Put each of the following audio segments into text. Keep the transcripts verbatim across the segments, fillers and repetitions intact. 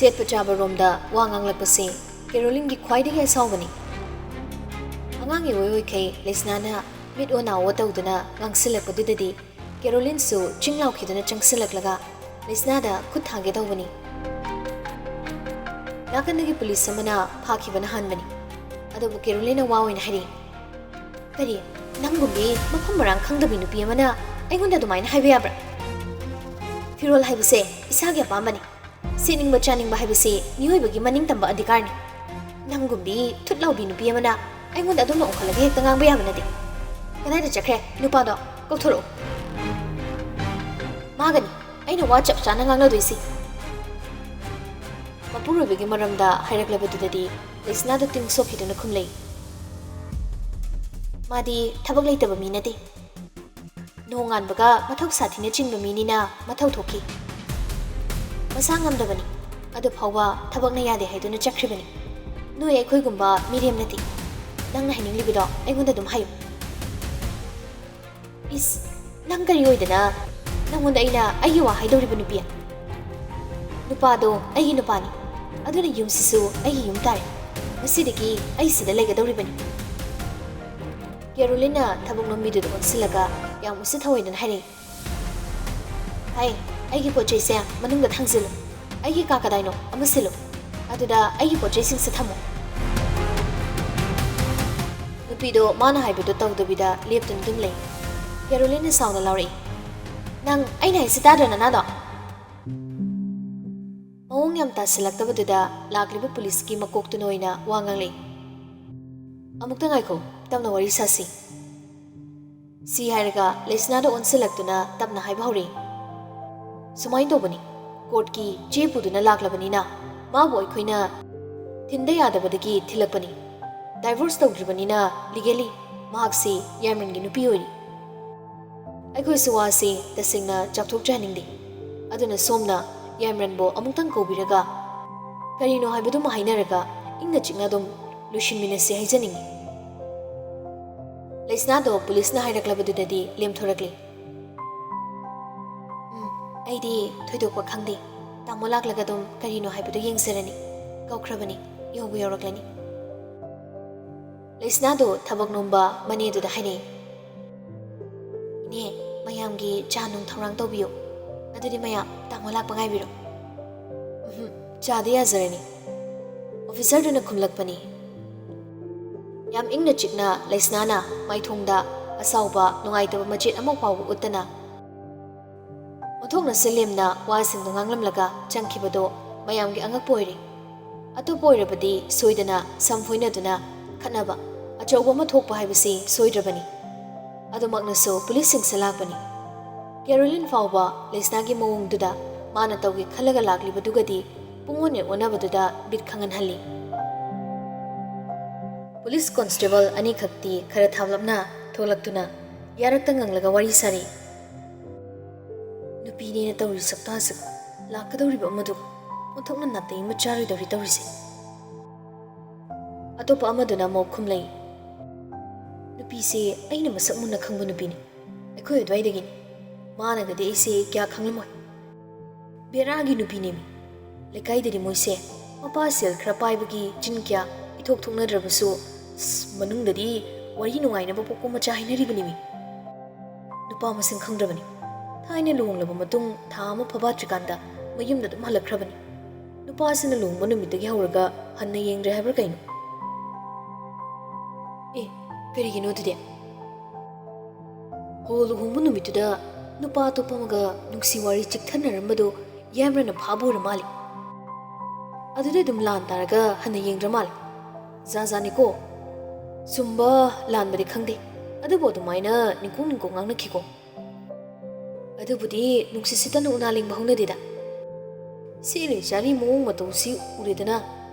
ꯁꯦꯠꯄ ꯆꯥꯕ ꯔꯣꯝꯗ ꯋꯥ ꯉꯥꯡꯂꯛꯄꯁꯦ ꯀꯦꯔꯣꯂꯤꯟꯒꯤ ꯈ꯭ꯋꯥꯏꯗꯒꯤ ꯑꯁꯥꯎꯕꯅꯤ꯫ ꯑꯉꯥꯡ ꯏꯑꯣꯏ ꯑꯣꯏꯈꯩ ꯂꯩꯁꯅꯥꯅ ꯃꯤꯠ ꯑꯣ ꯅꯥ ꯑꯣ ꯇꯧꯗꯨꯅ ꯉꯥꯡꯁꯤꯜꯂꯛꯄꯗꯨꯗꯗꯤ ꯀꯦꯔꯣꯂꯤꯟꯁꯨ ꯆꯤꯡ ꯂꯥꯎꯈꯤꯗꯨꯅ ꯆꯪꯁꯤꯜꯂꯛꯂꯒ ꯂꯩꯁꯅꯥꯗ ꯈꯨꯠ ꯊꯥꯒꯦ ꯇꯧꯕꯅꯤ꯫ ꯅꯥꯀꯟꯗꯒꯤ ꯄꯨꯂꯤꯁ ꯑꯃꯅ ꯐꯥꯈꯤꯕꯅ ꯍꯥꯟꯕꯅꯤ꯫ ꯑꯗꯨꯕꯨ ꯀꯦꯔꯣꯂꯤꯟꯅ ꯋꯥ ꯑꯣꯏꯅ ꯍꯥꯏꯔꯤ, "ꯀꯔꯤ? ꯅꯪꯒꯨꯝꯕꯤ ꯃꯐꯝ ꯃꯔꯥꯡ ꯈꯪꯗꯕꯤ ꯅꯨꯄꯤ ꯑꯃꯅ ꯑꯩꯉꯣꯟꯗ ꯑꯗꯨꯃꯥꯏꯅ ꯍꯥꯏꯕ ꯌꯥꯕ꯭ꯔꯥ? ꯐꯤꯔꯣꯜ ꯍꯥꯏꯕꯁꯦ ꯏꯁꯥꯒꯤ ꯑꯄꯥꯝꯕꯅꯤ꯫ ꯁꯦꯠꯅꯤꯡꯕ ꯆꯥꯅꯤꯡꯕ ꯍꯥꯏꯕꯁꯤ ꯃꯤꯑꯣꯏꯕꯒꯤ ꯃꯅꯤꯡ ꯇꯝꯕ ꯑꯙꯤꯀꯥꯔꯅꯤ꯫ ꯅꯪꯒꯨꯝꯕꯤ ꯊꯨꯠ ꯂꯥꯎꯕꯤ ꯅꯨꯄꯤ ꯑꯃꯅ ꯑꯩꯉꯣꯟꯗ ꯑꯗꯨꯝꯅ ꯑꯣꯟꯈꯠꯂꯒ ꯍꯦꯛꯇ ꯉꯥꯡꯕ ꯌꯥꯕ ꯅꯠꯇꯦ꯫ ꯀꯗꯥꯏꯗ ꯆꯠꯈ꯭ꯔꯦ ꯅꯨꯄꯥꯗꯣ? ꯀꯧꯊꯣꯔꯛꯎ꯫ ꯃꯥꯒꯅꯤ ꯑꯩꯅ ꯋꯥ ꯆꯞ ꯆꯥꯅ ꯉꯥꯡꯅꯗꯣꯏꯁꯤ꯫" ꯃꯄꯨꯔꯣꯏꯕꯒꯤ ꯃꯔꯝꯗ ꯍꯥꯏꯔꯛꯂꯕꯗꯨꯗꯗꯤ ꯂꯩꯁꯅꯥꯗ ꯇꯤꯡ ꯁꯣꯛꯈꯤꯗꯨꯅ ꯈꯨꯝꯂꯛꯏ, "ꯃꯥꯗꯤ ꯊꯕꯛ ꯂꯩꯇꯕ ꯃꯤ ꯅꯠꯇꯦ꯫ ꯅꯣꯡꯉꯥꯟꯕꯒ ꯃꯊꯧ ꯁꯥꯊꯤꯅ ꯆꯤꯟꯕ ꯃꯤꯅꯤꯅ ꯃꯊꯧ ꯊꯣꯛꯈꯤ꯫ ꯃꯁꯥ ꯉꯝꯗꯕꯅꯤ, ꯑꯗꯨ ꯐꯥꯎꯕ ꯊꯕꯛꯅ ꯌꯥꯗꯦ ꯍꯥꯏꯗꯨꯅ ꯆꯠꯈ꯭ꯔꯤꯕꯅꯤ꯫ ꯅꯣꯏ ꯑꯩꯈꯣꯏꯒꯨꯝꯕ ꯃꯤꯔꯦꯝ ꯅꯠꯇꯦ꯫ ꯅꯪꯅ ꯍꯥꯏꯅꯤꯡꯂꯤꯕꯗꯣ ꯑꯩꯉꯣꯟꯗ ꯑꯗꯨꯝ ꯍꯥꯏꯌꯨ꯫" "ꯏꯁ, ꯅꯪ ꯀꯔꯤ ꯑꯣꯏꯗꯅ ꯅꯪꯉꯣꯟꯗ ꯑꯩꯅ ꯑꯩꯒꯤ ꯋꯥ ꯍꯥꯏꯗꯧꯔꯤꯕ, ꯅꯨꯄꯤ? ꯅꯨꯄꯥꯗꯣ ꯑꯩꯒꯤ ꯅꯨꯄꯥꯅꯤ, ꯑꯗꯨꯅ ꯌꯨꯝꯁꯤꯁꯨ ꯑꯩꯒꯤ ꯌꯨꯝ ꯇꯥꯔꯦ꯫ ꯉꯁꯤꯗꯒꯤ ꯑꯩ ꯁꯤꯗ ꯂꯩꯒꯗꯧꯔꯤꯕꯅꯤ꯫" ꯀꯦꯔꯣꯂꯤꯟꯅ ꯊꯕꯛ ꯅꯣꯝꯕꯤꯗꯨꯗ ꯑꯣꯟꯁꯤꯜꯂꯒ ꯌꯥꯝ ꯎꯁꯤꯠ ꯊꯑꯣꯏꯗꯅ ꯍꯥꯏꯔꯛꯏ, "ꯍꯩ, ꯑꯩꯒꯤ ꯄꯣꯠ ꯆꯩꯁꯦ ꯃꯅꯨꯡꯗ ꯊꯥꯡꯖꯤꯜꯂꯨ꯫ ꯑꯩꯒꯤ ꯀꯥ ꯀꯗꯥꯏꯅꯣ ꯑꯃ ꯁꯤꯜꯂꯨ꯫ ꯑꯗꯨꯗ ꯑꯩꯒꯤ ꯄꯣꯠ ꯆꯩꯁꯤꯡꯁꯦ ꯊꯝꯃꯨ꯫" ꯅꯨꯄꯤꯗꯣ ꯃꯥꯅ ꯍꯥꯏꯕꯗꯣ ꯇꯧꯗꯕꯤꯗ ꯂꯦꯞꯇꯨꯅ ꯑꯗꯨꯝ ꯂꯩ꯫ ꯀꯦꯔꯣꯂꯤꯟꯅ ꯁꯥꯎꯅ ꯂꯥꯎꯔꯛꯏ, "ꯅꯪ ꯑꯩꯅ ꯍꯥꯏꯁꯤ ꯇꯥꯗ꯭ꯔ, ꯅꯅꯥꯗꯣ?" ꯃꯑꯣꯡ ꯌꯥꯝ ꯇꯥꯁꯤꯜꯂꯛꯇꯕꯗꯨꯗ ꯂꯥꯛꯂꯤꯕ ꯄꯨꯂꯤꯁꯀꯤ ꯃꯀꯣꯛꯇꯨꯅ ꯑꯣꯏꯅ ꯋꯥ ꯉꯥꯡꯂꯛꯏ, "ꯑꯃꯨꯛꯇ ꯉꯥꯏꯈꯣ, ꯇꯞꯅ ꯋꯥꯔꯤ ꯁꯥꯁꯤ꯫" ꯁꯤ ꯍꯥꯏꯔꯒ ꯂꯩꯁꯅꯥꯗ ꯑꯣꯟꯁꯤꯜꯂꯛꯇꯨꯅ ꯇꯞꯅ ꯍꯥꯏꯕ ꯍꯧꯔꯛꯏ, "ꯁꯨꯃꯥꯏꯅ ꯇꯧꯕꯅꯤ, ꯀꯣꯔꯠꯀꯤ ꯆꯦ ꯄꯨꯗꯨꯅ ꯂꯥꯛꯂꯕꯅꯤꯅ ꯃꯥꯕꯨ ꯑꯩꯈꯣꯏꯅ ꯊꯤꯟꯗ ꯌꯥꯗꯕꯗꯒꯤ ꯊꯤꯜꯂꯛꯄꯅꯤ꯫ ꯗꯥꯏꯚꯣꯔꯁ ꯇꯧꯗ꯭ꯔꯤꯕꯅꯤꯅ ꯂꯤꯒꯦꯂꯤ ꯃꯍꯥꯛꯁꯤ ꯌꯥꯏꯃꯟꯒꯤ ꯅꯨꯄꯤ ꯑꯣꯏꯔꯤ꯫ ꯑꯩꯈꯣꯏꯁꯨ ꯋꯥꯁꯤ ꯇꯁꯦꯡꯅ ꯆꯥꯎꯊꯣꯛꯆꯍꯟꯅꯤꯡꯗꯦ꯫ ꯑꯗꯨꯅ ꯁꯣꯝꯅ ꯌꯥꯏꯃꯔꯟꯕꯨ ꯑꯃꯨꯛꯇꯪ ꯀꯧꯕꯤꯔꯒ ꯀꯔꯤꯅꯣ ꯍꯥꯏꯕꯗꯨꯃ ꯍꯥꯏꯅꯔꯒ ꯏꯪꯅ ꯆꯤꯛꯅ ꯑꯗꯨꯝ ꯂꯣꯏꯁꯤꯟꯃꯤꯟꯅꯁꯤ ꯍꯥꯏꯖꯅꯤꯡꯏ꯫" ꯂꯩꯁꯅꯥꯗꯣ ꯄꯨꯂꯤꯁꯅ ꯍꯥꯏꯔꯛꯂꯕꯗꯨꯗꯗꯤ ꯂꯦꯝꯊꯣꯔꯛꯂꯤ꯫ "ꯎꯝ, ꯑꯩꯗꯤ ꯊꯣꯏꯗꯣꯛꯄ ꯈꯪꯗꯦ꯫ ꯇꯥꯃꯣ ꯂꯥꯛꯂꯒ ꯑꯗꯨꯝ ꯀꯔꯤꯅꯣ ꯍꯥꯏꯕꯗꯨ ꯌꯦꯡꯖꯔꯅꯤ꯫ ꯀꯧꯈ꯭ꯔꯕꯅꯤ, ꯌꯧꯕꯨ ꯌꯧꯔꯛꯂꯅꯤ꯫ ꯂꯩꯁꯅꯥꯗꯨ ꯊꯕꯛ ꯅꯣꯝꯕ ꯃꯅꯦꯗꯨꯗ ꯍꯥꯏꯔꯛꯏ꯫ "ꯏꯅꯦ, ꯃꯌꯥꯝꯒꯤ ꯆꯥ ꯅꯨꯡ ꯊꯧꯔꯥꯡ ꯇꯧꯕꯤꯌꯨ꯫ ꯑꯗꯨꯗꯤ ꯃꯌꯥꯝ ꯇꯥꯃꯣ ꯂꯥꯛꯄ ꯉꯥꯏꯕꯤꯔꯣ꯫" "ꯎꯝꯍꯨꯝ, ꯆꯥꯗꯤ ꯌꯥꯖꯔꯅꯤ꯫" ꯑꯣꯐꯤꯁꯔꯗꯨꯅ ꯈꯨꯝꯂꯛꯄꯅꯤ꯫ ꯌꯥꯝ ꯏꯪꯅ ꯆꯤꯛꯅ ꯂꯩꯁꯅꯥꯅ ꯃꯥꯏꯊꯣꯡꯗ ꯑꯁꯥꯎꯕ, ꯅꯨꯡꯉꯥꯏꯇꯕ ꯃꯆꯦꯠ ꯑꯃ ꯐꯥꯎꯕ ꯎꯠꯇꯅ ꯑꯣꯟꯊꯣꯛꯅ ꯁꯤꯜꯂꯦꯝꯅ ꯋꯥꯁꯤꯡꯗꯨ ꯉꯥꯡꯂꯝꯂꯒ ꯆꯪꯈꯤꯕꯗꯨ ꯃꯌꯥꯝꯒꯤ ꯑꯉꯛꯄ ꯑꯣꯏꯔꯦ꯫ ꯑꯇꯣꯞꯄ ꯑꯣꯏꯔꯕꯗꯤ ꯁꯣꯏꯗꯅ ꯁꯝ ꯐꯣꯏꯅꯗꯨꯅ ꯈꯠꯅꯕ ꯑꯆꯧꯕ ꯑꯃ ꯊꯣꯛꯄ ꯍꯥꯏꯕꯁꯤ ꯁꯣꯏꯗ꯭ꯔꯕꯅꯤ꯫ ꯑꯗꯨꯃꯛꯅꯁꯨ ꯄꯨꯂꯤꯁꯁꯤꯡꯁꯦ ꯂꯥꯛꯄꯅꯤ꯫ ꯀꯦꯔꯣꯂꯤꯟ ꯐꯥꯎꯕ ꯂꯩꯁꯅꯥꯒꯤ ꯃꯑꯣꯡꯗꯨꯗ ꯃꯥꯅ ꯇꯧꯒꯦ ꯈꯜꯂꯒ ꯂꯥꯛꯂꯤꯕꯗꯨꯒꯗꯤ ꯄꯨꯡꯑꯣꯟ ꯍꯦꯛ ꯑꯣꯟꯅꯕꯗꯨꯗ ꯕꯤꯠ ꯈꯪꯍꯟꯍꯜꯂꯤ꯫ ꯄꯨꯂꯤꯁ ꯀꯣꯟꯁꯇꯦꯕꯜ ꯑꯅꯤꯈꯛꯇꯤ ꯈꯔ ꯊꯥꯞꯂꯞꯅ ꯊꯣꯛꯂꯛꯇꯨꯅ ꯌꯥꯔꯛꯇ ꯉꯪꯂꯒ ꯋꯥꯔꯤ ꯁꯥꯔꯤ꯫ "ꯅꯨꯄꯤꯅꯦꯅ ꯇꯧꯔꯤ ꯁꯛꯇꯥꯁꯤꯒ, ꯂꯥꯛꯀꯗꯧꯔꯤꯕ ꯑꯃꯗꯨꯒ ꯑꯣꯟꯊꯣꯛꯅ ꯅꯥꯇꯩ ꯑꯃ ꯆꯥꯔꯣꯏꯗꯧꯔꯤ ꯇꯧꯔꯤꯁꯦ꯫" ꯑꯇꯣꯞꯄ ꯑꯃꯗꯨꯅ ꯑꯃꯨꯛ ꯈꯨꯝꯂꯛꯏ꯫ "ꯅꯨꯄꯤꯁꯦ ꯑꯩꯅ ꯃꯁꯛ ꯃꯨꯟꯅ ꯈꯪꯕ ꯅꯨꯄꯤꯅꯤ꯫ ꯑꯩꯈꯣꯏ ꯑꯗꯨꯋꯥꯏꯗꯒꯤꯅꯤ꯫ ꯃꯥꯅꯒꯗꯤ ꯑꯩꯁꯦ ꯀꯌꯥ ꯈꯪꯂꯝꯃꯣꯏ꯫ ꯕꯦꯔꯥꯒꯤ ꯅꯨꯄꯤꯅꯦꯃꯤ꯫ ꯂꯩꯀꯥꯏꯗꯗꯤ ꯃꯣꯏꯁꯦ ꯃꯄꯥ ꯁꯦꯜ ꯈꯔ ꯄꯥꯏꯕꯒꯤ ꯆꯤꯟ ꯀꯌꯥ ꯏꯊꯣꯛ ꯊꯣꯛꯅꯗ꯭ꯔꯕꯁꯨ, ꯑꯁ, ꯃꯅꯨꯡꯗꯗꯤ ꯋꯥꯔꯤ ꯅꯨꯡꯉꯥꯏꯅꯕ ꯄꯣꯛꯄ ꯃꯆꯥ ꯍꯥꯏꯅꯔꯤꯕꯅꯦꯃꯤ꯫ ꯅꯨꯄꯥ ꯃꯁꯤꯡ ꯈꯪꯗ꯭ꯔꯕꯅꯤ꯫ ꯊꯥꯏꯅ ꯂꯨꯍꯣꯡꯂꯕ ꯃꯇꯨꯡ ꯊꯥ ꯑꯃ ꯐꯥꯕꯥꯠꯇ꯭ꯔꯤꯀꯥꯟꯗ ꯃꯌꯨꯝꯗ ꯑꯗꯨꯝ ꯍꯜꯂꯛꯈ꯭ꯔꯕꯅꯤ꯫ ꯅꯨꯄꯥꯁꯤꯅ ꯂꯨꯍꯣꯡꯕ ꯅꯨꯃꯤꯠꯇꯒꯤ ꯍꯧꯔꯒ ꯍꯟꯅ ꯌꯦꯡꯗ꯭ꯔꯦ ꯍꯥꯏꯕ꯭ꯔꯥ ꯀꯩꯅꯣ?" "ꯑꯦ, ꯀꯔꯤꯒꯤꯅꯣ ꯑꯗꯨꯗꯤ?" "ꯍꯣ, ꯂꯨꯍꯣꯡꯕ ꯅꯨꯃꯤꯠꯇꯨꯗ ꯅꯨꯄꯥ ꯑꯇꯣꯞꯄ ꯑꯃꯒ ꯅꯨꯡꯁꯤ ꯋꯥꯔꯤ ꯆꯤꯛꯊꯅꯔꯝꯕꯗꯣ ꯌꯥꯏꯃꯔꯅ ꯐꯥꯕ ꯑꯣꯏꯔ ꯃꯥꯜꯂꯦ꯫ ꯑꯗꯨꯗ ꯑꯗꯨꯝ ꯂꯥꯟ ꯇꯥꯔꯒ ꯍꯟꯅ ꯌꯦꯡꯗ꯭ꯔ ꯃꯥꯜꯂꯦ꯫ ꯖꯥꯠ ꯖꯥꯠꯅꯤꯀꯣ꯫ ꯆꯨꯝꯕ ꯂꯥꯟꯕꯗꯤ ꯈꯪꯗꯦ, ꯑꯗꯨꯕꯨ ꯑꯗꯨꯃꯥꯏꯅ ꯅꯤꯡꯀꯣꯡ ꯅꯤꯡꯀꯣꯡ ꯉꯥꯡꯅꯈꯤꯀꯣ꯫ ꯑꯗꯨꯕꯨꯗꯤ ꯅꯨꯡꯁꯤꯠ ꯁꯤꯠꯇꯅ ꯎꯅꯥ ꯂꯦꯡꯕ ꯍꯧꯅꯗꯦꯗ꯫ ꯁꯦꯠꯂꯤ ꯆꯥꯔꯤ ꯃꯑꯣꯡ ꯃꯇꯧꯁꯤ ꯎꯔꯦꯗꯅ꯫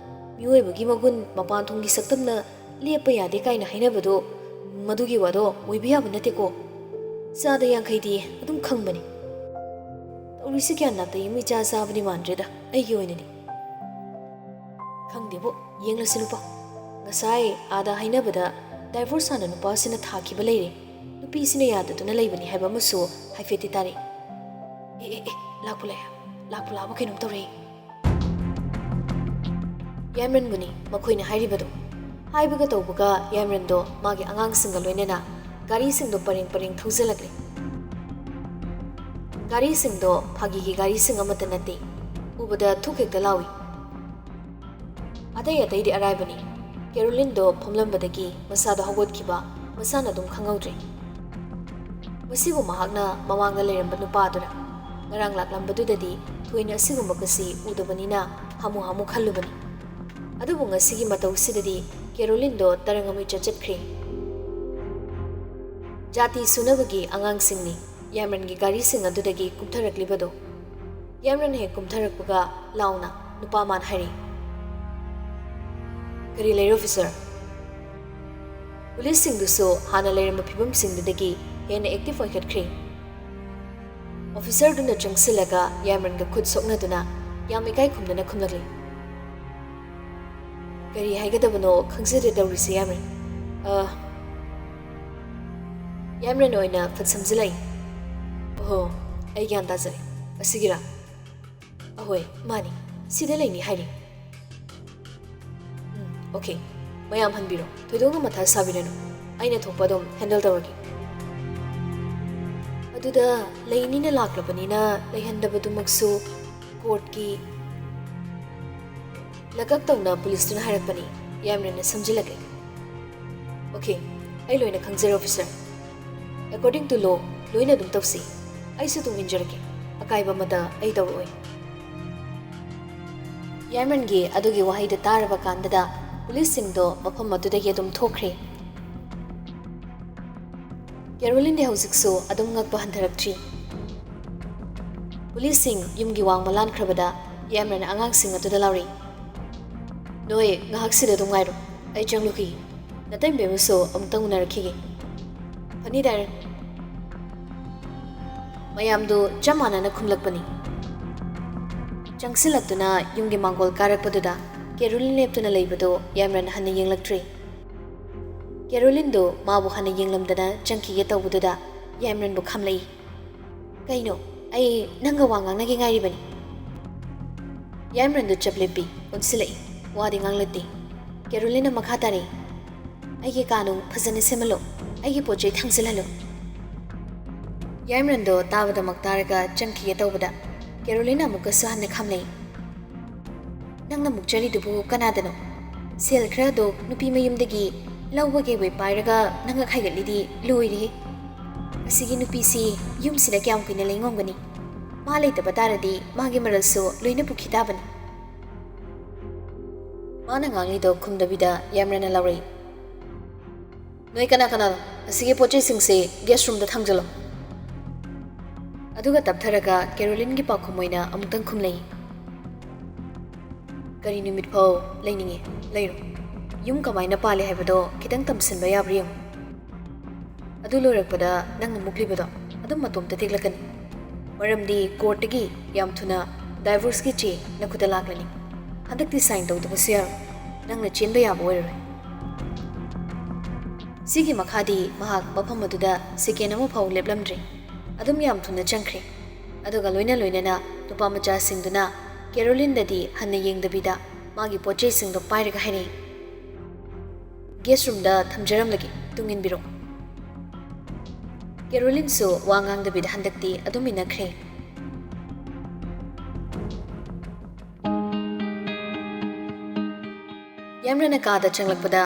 ꯃꯤꯑꯣꯏꯕꯒꯤ ꯃꯒꯨꯟ ꯃꯄꯥꯟ ꯊꯣꯡꯒꯤ ꯁꯛꯇꯝꯅ ꯂꯦꯞꯄ ꯌꯥꯗꯦ ꯀꯥꯏꯅ ꯍꯥꯏꯅꯕꯗꯣ, ꯃꯗꯨꯒꯤ ꯋꯥꯗꯣ ꯑꯣꯏꯕ ꯌꯥꯕ ꯅꯠꯇꯦꯀꯣ꯫ ꯆꯥꯗ ꯌꯥꯡꯈꯩꯗꯤ ꯑꯗꯨꯝ ꯈꯪꯕꯅꯤ꯫ ꯇꯧꯔꯤꯁꯤ ꯒ꯭ꯌꯥꯟ ꯅꯥꯇꯩ ꯑꯃ ꯏꯆꯥ ꯆꯥꯕꯗꯤ ꯃꯥꯟꯗ꯭ꯔꯦꯗ ꯑꯩꯒꯤ ꯑꯣꯏꯅꯗꯤ꯫ ꯈꯪꯗꯦꯕꯨ, ꯌꯦꯡꯂꯁꯤ ꯅꯨꯄꯥ꯫ ꯉꯁꯥꯏ ꯑꯥꯗ ꯍꯥꯏꯅꯕꯗ ꯗꯥꯏꯚꯣꯔꯁ ꯍꯥꯟꯅ ꯅꯨꯄꯥꯁꯤꯅ ꯊꯥꯈꯤꯕ ꯂꯩꯔꯦ, ꯅꯨꯄꯤꯁꯤꯅ ꯌꯥꯗꯗꯨꯅ ꯂꯩꯕꯅꯤ ꯍꯥꯏꯕ ꯑꯃꯁꯨ ꯍꯥꯏꯐꯦꯠꯇꯤ ꯇꯥꯔꯦ꯫ ꯑꯦ, ꯑꯦ, ꯑꯦ, ꯂꯥꯛꯄꯨ ꯂꯥꯛꯑꯦ꯫ ꯂꯥꯛꯄ ꯂꯥꯛꯄ ꯀꯩꯅꯣꯝ ꯇꯧꯔꯦ꯫ ꯌꯥꯏꯃꯔꯟꯕꯨꯅꯤ ꯃꯈꯣꯏꯅ ꯍꯥꯏꯔꯤꯕꯗꯣ꯫ ꯍꯥꯏꯕꯒ ꯇꯧꯕꯒ ꯌꯥꯏꯃꯔꯟꯗꯣ ꯃꯥꯒꯤ ꯑꯉꯥꯡꯁꯤꯡꯒ ꯂꯣꯏꯅꯅ ꯒꯥꯔꯤꯁꯤꯡꯗꯣ ꯄꯔꯦꯡ ꯄꯔꯦꯡ ꯊꯧꯖꯤꯜꯂꯛꯂꯦ꯫ ꯒꯥꯔꯤꯁꯤꯡꯗꯣ ꯐꯥꯒꯤꯒꯤ ꯒꯥꯔꯤꯁꯤꯡ ꯑꯃꯠꯇ ꯅꯠꯇꯦ꯫ ꯎꯕꯗ ꯊꯨꯛ ꯍꯦꯛꯇ ꯂꯥꯎꯏ꯫ ꯑꯇꯩ ꯑꯇꯩꯗꯤ ꯑꯔꯥꯏꯕꯅꯤ꯫ ꯀꯦꯔꯣꯂꯤꯟꯗꯣ ꯐꯝꯂꯝꯕꯗꯒꯤ ꯃꯁꯥꯗꯣ ꯍꯧꯒꯠꯈꯤꯕ ꯃꯁꯥꯅ ꯑꯗꯨꯝ ꯈꯪꯍꯧꯗ꯭ꯔꯦ꯫ ꯃꯁꯤꯕꯨ ꯃꯍꯥꯛꯅ ꯃꯃꯥꯡꯗ ꯂꯩꯔꯝꯕ ꯅꯨꯄꯥꯗꯨꯔ? ꯉꯔꯥꯡ ꯂꯥꯛꯂꯝꯕꯗꯨꯗꯗꯤ ꯊꯣꯏꯅ ꯑꯁꯤꯒꯨꯝꯕꯒꯁꯤ ꯎꯗꯕꯅꯤꯅ ꯍꯥꯃꯨ ꯍꯥꯃꯨ ꯈꯜꯂꯨꯕꯅꯤ꯫ ꯑꯗꯨꯕꯨ ꯉꯁꯤꯒꯤ ꯃꯇꯧꯁꯤꯗꯗꯤ ꯀꯦꯔꯣꯂꯤꯟꯗꯣ ꯇꯔꯪ ꯑꯃ ꯏꯆꯠ ꯆꯠꯈ꯭ꯔꯦ꯫ ꯖꯥꯇꯤ ꯁꯨꯅꯕꯒꯤ ꯑꯉꯥꯡꯁꯤꯡꯅꯤ ꯌꯥꯏꯃꯔꯟꯒꯤ ꯒꯥꯔꯤꯁꯤꯡ ꯑꯗꯨꯗꯒꯤ ꯀꯨꯝꯊꯔꯛꯂꯤꯕꯗꯣ꯫ ꯌꯥꯏꯃꯔꯟ ꯍꯦꯛ ꯀꯨꯝꯊꯔꯛꯄꯒ ꯂꯥꯎꯅ ꯅꯨꯄꯥ ꯑꯃꯅ ꯍꯥꯏꯔꯛꯏ, "ꯀꯔꯤ ꯂꯩꯔꯦ, ꯑꯣꯐꯤꯁꯔ?" ꯄꯨꯂꯤꯁꯁꯤꯡꯗꯨꯁꯨ ꯍꯥꯟꯅ ꯂꯩꯔꯝꯕ ꯐꯤꯕꯝꯁꯤꯡꯗꯨꯗꯒꯤ ꯍꯦꯟꯅ ꯑꯦꯛꯇꯤꯚ ꯑꯣꯏꯈꯠꯈ꯭ꯔꯦ꯫ ꯑꯣꯐꯤꯁꯔꯗꯨꯅ ꯆꯪꯁꯤꯜꯂꯒ ꯌꯥꯏꯃꯔꯟꯒ ꯈꯨꯠ ꯁꯣꯛꯅꯗꯨꯅ ꯌꯥꯝ ꯏꯀꯥꯏ ꯈꯨꯝꯅꯅ ꯈꯨꯝꯂꯛꯂꯤ꯫ "ꯀꯔꯤ ꯍꯥꯏꯒꯗꯕꯅꯣ ꯈꯪꯖꯗ꯭ꯔꯦ ꯇꯧꯔꯤꯁꯦ, ꯌꯥꯏꯃꯔꯟ꯫ ꯑ, ꯌꯥꯏꯃꯔꯟ ꯑꯣꯏꯅ ꯐꯠ ꯁꯝꯖꯤꯜꯂꯛꯏ꯫ ꯑꯣꯍꯣ, ꯑꯩ ꯒ꯭ꯌꯥꯟ ꯇꯥꯖꯔꯦ꯫ ꯑꯁꯤꯒꯤꯔꯥ? ꯑꯍꯣꯏ, ꯃꯥꯅꯤ꯫ ꯁꯤꯗ ꯂꯩꯅꯤ ꯍꯥꯏꯔꯤ꯫ ꯎꯝ, ꯑꯣꯀꯦ꯫ ꯃꯌꯥꯝ ꯍꯟꯕꯤꯔꯣ꯫ ꯊꯣꯏꯗꯣꯛꯅ ꯃꯊꯥ ꯁꯥꯕꯤꯔꯅꯨ꯫ ꯑꯩꯅ ꯊꯣꯛꯄ ꯑꯗꯨꯝ ꯍꯦꯟꯗꯜ ꯇꯧꯔꯒꯦ꯫" ꯑꯗꯨꯗ ꯂꯩꯅꯤꯅ ꯂꯥꯛꯂꯕꯅꯤꯅ ꯂꯩꯍꯟꯗꯕꯗꯨꯃꯛꯁꯨ ꯀꯣꯔꯠꯀꯤ ꯂꯀꯛ ꯇꯧꯅ ꯄꯨꯂꯤꯁꯇꯨꯅ ꯍꯥꯏꯔꯛꯄꯅꯤ꯫ ꯌꯥꯏꯃꯔꯟꯅ ꯁꯝꯖꯤꯜꯂꯛꯂꯦ꯫ "ꯑꯣꯀꯦ, ꯑꯩ ꯂꯣꯏꯅ ꯈꯪꯖꯔꯦ, ꯑꯣꯐꯤꯁꯔ꯫ According to law, ꯂꯣꯏꯅ ꯑꯗꯨꯝ ꯇꯧꯁꯤ꯫ ꯑꯩꯁꯨ ꯇꯨꯡ ꯏꯟꯖꯔꯒꯦ꯫ ꯑꯀꯥꯏꯕ ꯑꯃꯠꯇ ꯑꯩ ꯇꯧꯔꯛꯑꯣꯏ꯫" ꯌꯥꯏꯃꯔꯟꯒꯤ ꯑꯗꯨꯒꯤ ꯋꯥꯍꯩꯗꯨ ꯇꯥꯔꯕ ꯀꯥꯟꯗꯗ ꯄꯨꯂꯤꯁꯁꯤꯡꯗꯣ ꯃꯐꯝ ꯑꯗꯨꯗꯒꯤ ꯑꯗꯨꯝ ꯊꯣꯛꯈ꯭ꯔꯦ꯫ ꯀꯦꯔꯣꯂꯤꯟꯗꯤ ꯍꯧꯖꯤꯛꯁꯨ ꯑꯗꯨꯝ ꯉꯛꯄ ꯍꯟꯊꯔꯛꯇ꯭ꯔꯤ꯫ ꯄꯨꯂꯤꯁꯁꯤꯡ ꯌꯨꯝꯒꯤ ꯋꯥꯡꯃ ꯂꯥꯟꯈ꯭ꯔꯕꯗ ꯌꯥꯏꯃꯔꯟ ꯑꯉꯥꯡꯁꯤꯡ ꯑꯗꯨꯗ ꯂꯥꯎꯔꯤ, "ꯅꯣꯏ ꯉꯥꯏꯍꯥꯛꯁꯤꯗ ꯑꯗꯨꯝ ꯉꯥꯏꯔꯣ, ꯑꯩ ꯆꯪꯂꯨꯈꯤꯒꯦ꯫ ꯅꯇꯩꯃꯕꯨꯁꯨ ꯑꯃꯨꯛꯇꯪ ꯎꯅꯔꯛꯈꯤꯒꯦ꯫" "ꯐꯅꯤ, ꯗꯥꯏꯔꯦꯛ꯫" ꯃꯌꯥꯝꯗꯨ ꯆꯞ ꯃꯥꯟꯅꯅ ꯈꯨꯝꯂꯛꯄꯅꯤ꯫ ꯆꯪꯁꯤꯜꯂꯛꯇꯨꯅ ꯌꯨꯝꯒꯤ ꯃꯥꯡꯒꯣꯜ ꯀꯥꯔꯛꯄꯗꯨꯗ ꯀꯦꯔꯣꯂꯤꯟ ꯂꯦꯞꯇꯨꯅ ꯂꯩꯕꯗꯨ ꯌꯥꯏꯃꯔꯟ ꯍꯟꯅ ꯌꯦꯡꯂꯛꯇ꯭ꯔꯤ꯫ ꯀꯦꯔꯣꯂꯤꯟꯗꯨ ꯃꯥꯕꯨ ꯍꯟꯅ ꯌꯦꯡꯂꯝꯗꯅ ꯆꯪꯈꯤꯒꯦ ꯇꯧꯕꯗꯨꯗ ꯌꯥꯏꯃꯔꯟꯕꯨ ꯈꯥꯝꯂꯛꯏ꯫ "ꯀꯩꯅꯣ? ꯑꯩ ꯅꯪꯒ ꯋꯥ ꯉꯥꯡꯅꯒꯦ ꯉꯥꯏꯔꯤꯕꯅꯤ꯫ ꯌꯥꯏꯃꯔꯟꯗꯨ ꯆꯞ ꯂꯦꯞꯄꯤ, ꯑꯣꯟꯁꯤꯜꯂꯛꯏ꯫ ꯋꯥꯗꯤ ꯉꯥꯡꯂꯛꯇꯦ꯫ ꯀꯦꯔꯣꯂꯤꯟꯅ ꯃꯈꯥ ꯇꯥꯔꯛꯏ, "ꯑꯩꯒꯤ ꯀꯥ ꯅꯨꯡ ꯐꯖꯅ ꯁꯦꯝꯍꯜꯂꯨ, ꯑꯩꯒꯤ ꯄꯣꯠ ꯆꯩ ꯊꯥꯡꯖꯤꯜꯍꯜꯂꯨ꯫" ꯌꯥꯏꯃꯔꯟꯗꯣ ꯇꯥꯕꯗꯃꯛ ꯇꯥꯔꯒ ꯆꯪꯈꯤꯒꯦ ꯇꯧꯕꯗ, ꯀꯦꯔꯣꯂꯤꯟꯅ ꯑꯃꯨꯛꯀꯁꯨ ꯍꯟꯅ ꯈꯥꯝꯂꯛꯏ꯫ "ꯅꯪꯅ ꯃꯨꯛꯆꯔꯤꯗꯨꯕꯨ ꯀꯅꯥꯗꯅꯣ? ꯁꯦꯜ ꯈꯔꯗꯣ ꯅꯨꯄꯤ ꯃꯌꯨꯝꯗꯒꯤ ꯂꯧꯕꯒꯤ ꯋꯦ ꯄꯥꯏꯔꯒ ꯅꯪꯅ ꯈꯥꯏꯒꯠꯂꯤꯗꯤ ꯂꯣꯏꯔꯦꯍꯦ꯫ ꯑꯁꯤꯒꯤ ꯅꯨꯄꯤꯁꯤ ꯌꯨꯝꯁꯤꯗ ꯀꯌꯥꯝ ꯀꯨꯏꯅ ꯂꯩꯉꯝꯒꯅꯤ? ꯃꯥ ꯂꯩꯇꯕ ꯇꯥꯔꯗꯤ ꯃꯥꯒꯤ ꯃꯔꯜꯁꯨ ꯂꯣꯏꯅ ꯄꯨꯈꯤ ꯇꯥꯕꯅꯤ꯫" ꯃꯥꯅ ꯉꯥꯡꯂꯤꯗꯣ ꯈꯨꯝꯗꯕꯤꯗ ꯌꯥꯏꯃꯔꯟꯅ ꯂꯥꯎꯔꯛꯏ, "ꯅꯣꯏ ꯀꯅꯥ ꯀꯅꯥꯅꯣ? ꯑꯁꯤꯒꯤ ꯄꯣꯠ ꯆꯩꯁꯤꯡꯁꯦ ꯒꯦꯁ ꯔꯨꯝꯗ ꯊꯥꯡꯖꯜꯂꯣ꯫" ꯑꯗꯨꯒ ꯇꯞꯊꯔꯒ ꯀꯦꯔꯣꯂꯤꯟꯒꯤ ꯄꯥꯎꯈꯨꯝ ꯑꯣꯏꯅ ꯑꯃꯨꯛꯇꯪ ꯈꯨꯝꯂꯛꯏ, "ꯀꯔꯤ ꯅꯨꯃꯤꯠ ꯐꯥꯎ ꯂꯩꯅꯤꯡꯉꯤ? ꯂꯩꯔꯣ꯫ ꯌꯨꯝ ꯀꯃꯥꯏꯅ ꯄꯥꯜꯂꯦ ꯍꯥꯏꯕꯗꯣ ꯈꯤꯇꯪ ꯇꯝꯁꯤꯟꯕ ꯌꯥꯕ꯭ꯔꯥ ꯌꯦꯡꯉꯨ꯫ ꯑꯗꯨ ꯂꯣꯏꯔꯛꯄꯗ ꯅꯪꯅ ꯃꯨꯛꯂꯤꯕꯗꯣ ꯑꯗꯨꯝ ꯃꯇꯣꯝꯇ ꯇꯦꯛꯂꯛꯀꯅꯤ꯫ ꯃꯔꯝꯗꯤ ꯀꯣꯔꯠꯇꯒꯤ ꯌꯥꯝ ꯊꯨꯅ ꯗꯥꯏꯚꯣꯔꯁꯀꯤ ꯆꯦ ꯅꯈꯨꯠꯇ ꯂꯥꯛꯂꯅꯤ꯫ ꯍꯟꯗꯛꯇꯤ ꯁꯥꯏꯟ ꯇꯧꯗꯕꯁꯨ ꯌꯥꯔꯣꯏ꯫ ꯅꯪꯅ ꯆꯦꯟꯕ ꯌꯥꯕ ꯑꯣꯏꯔꯔꯣꯏ꯫" ꯁꯤꯒꯤ ꯃꯈꯥꯗꯤ ꯃꯍꯥꯛ ꯃꯐꯝ ꯑꯗꯨꯗ ꯁꯦꯀꯦꯟ ꯑꯃꯐꯥꯎ ꯂꯦꯞꯂꯝꯗ꯭ꯔꯦ꯫ ꯑꯗꯨꯝ ꯌꯥꯝ ꯊꯨꯅ ꯆꯪꯈ꯭ꯔꯦ꯫ ꯑꯗꯨꯒ ꯂꯣꯏꯅ ꯂꯣꯏꯅꯅ ꯅꯨꯄꯥ ꯃꯆꯥꯁꯤꯡꯗꯨꯅ ꯀꯦꯔꯣꯂꯤꯟꯗꯗꯤ ꯍꯟꯅ ꯌꯦꯡꯗꯕꯤꯗ ꯃꯥꯒꯤ ꯄꯣꯠ ꯆꯩꯁꯤꯡꯗꯣ ꯄꯥꯏꯔꯒ ꯍꯥꯏꯔꯛꯏ, "ꯒꯦꯁ ꯔꯨꯝꯗ ꯊꯝꯖꯔꯝꯂꯒꯦ, ꯇꯨꯡ ꯏꯟꯕꯤꯔꯣ꯫" ꯀꯦꯔꯣꯂꯤꯟꯁꯨ ꯋꯥ ꯉꯥꯡꯗꯕꯤꯗ ꯍꯟꯗꯛꯇꯤ ꯑꯗꯨꯝ ꯏꯟꯅꯈ꯭ꯔꯦ꯫ ꯌꯥꯏꯃꯔꯟꯅ ꯀꯥꯗ ꯆꯪꯂꯛꯄꯗ